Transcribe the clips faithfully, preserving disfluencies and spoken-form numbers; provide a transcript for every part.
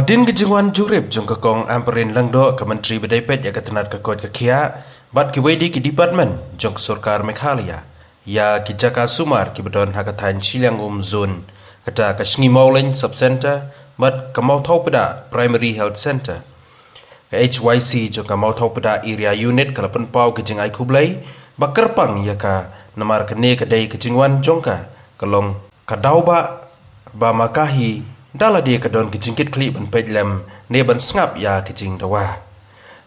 Hadien ka jingwan jurip jong ka Kong Ampareen Lyngdoh, ka Myntri ba dei peit ïa ka tnat ka koit ka khiah bad kiwei de ki department jong ka sorkar Meghalaya ïa ki jaka sumar kiba don ha ka thaiñ Shillong Umzun, kata ka Sngi Mawlein Sub Centre bad ka Mawthawpdah Primary Health Centre. Ka H Y C jong ka Mawthawpdah Area Unit ka la pynpaw ka jingai khublei ba kyrpang ïa ka, namar kane ka dei ka jingwan jong ka ka long ka daw ba ba ma ka hi, da lade ka don ka jingkitkhlieh ban peit lem ne ban sngap ïa ka jingdawa.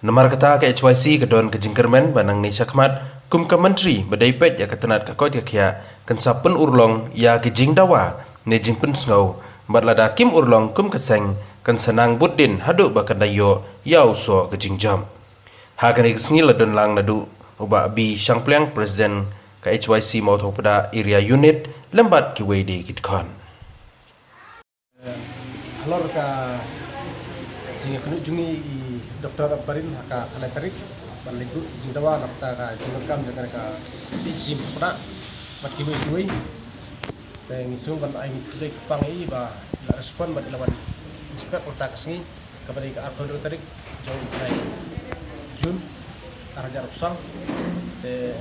Namar kata ka H Y C ka don ka jingkyrmen ba nangne shakhmat kum ka Myntri ba dei peit ïa ka tnat ka koit ka khiah kan sa pynurlong ïa ka jingdawa ne jingpynsngew, bad lada kim urlong kum ka seng kan sa nang bud dien haduh ba kan da ïoh ïa u soh ka jingjop. Ha kane ka sngi la don lang naduh u Bah B Shangpliang, President ka H Y C Mawthawpdah Area Unit, lem bad kiwei de ki dkhot. Halor ka jingïakynduh jong ngi i Doktor Ampareen ha ka khyndai tarik ban leit buh jingdawa na ka bynta ka jingdonkam jong ka P H C Mawthawpdah bad kiwei kiwei. Te ngi sngew ban ai khublei kyrpang ïa i ba i la respond bad i la wan inspect mynta ka sngi, kaba dei ka arphew hynriew tarik jong u bnai June ar hajar arphew san. Te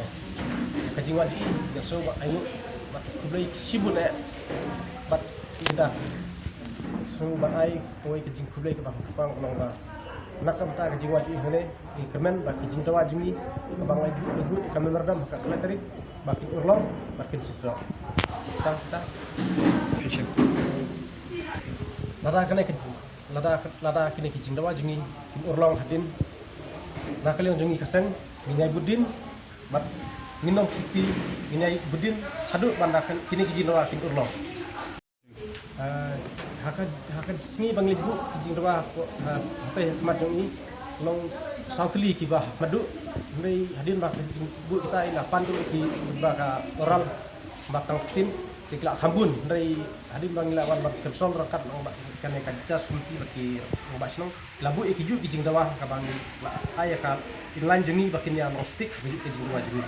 ka jingwan jong i ngi sngew ban ai nguh bad khublei shibun eh bad ngi da sngew ban ai kawei ka jingkhublei kaba kyrpang ka long ba na ka bynta ka jingwan jong i hangne, ngi kyrmen ba ka jingdawa jong ngi kaba ngi la buh ka memorandum ha ka khyndai tarik ba kin urlong bad kin shisha. Tang kita. Lada kane ka, lada, lada kine ki jingdawa jong ngi kin urlong hadien, na ka liang jong ngi ka seng ngin ïai bud dien bad ngin ym kti, ngin ïai bud dien haduh ban da kine ki jingdawa kin urlong. Ah, ha ka, ha ka sngi ba ngi leit buh ki jingdawa ha, ha, hatai ha khmat jong i, long saw tylli kiba haduh, hynrei hadien ba ka jingbuh kita i la pan ki ba ka oral, ba tang ktien, te ki la kham bun, hynrei hadien ba ngi la wan ban kyrshan ryngkat lang ba kane ka Judges Committee bad ki rangbah shnong, la buh ïa kijuh ki jingdawa kaba ngi la ai ïa ka inline jong ngi ba kin ïa long stick ha kijuh ki jingdawa jong ngi.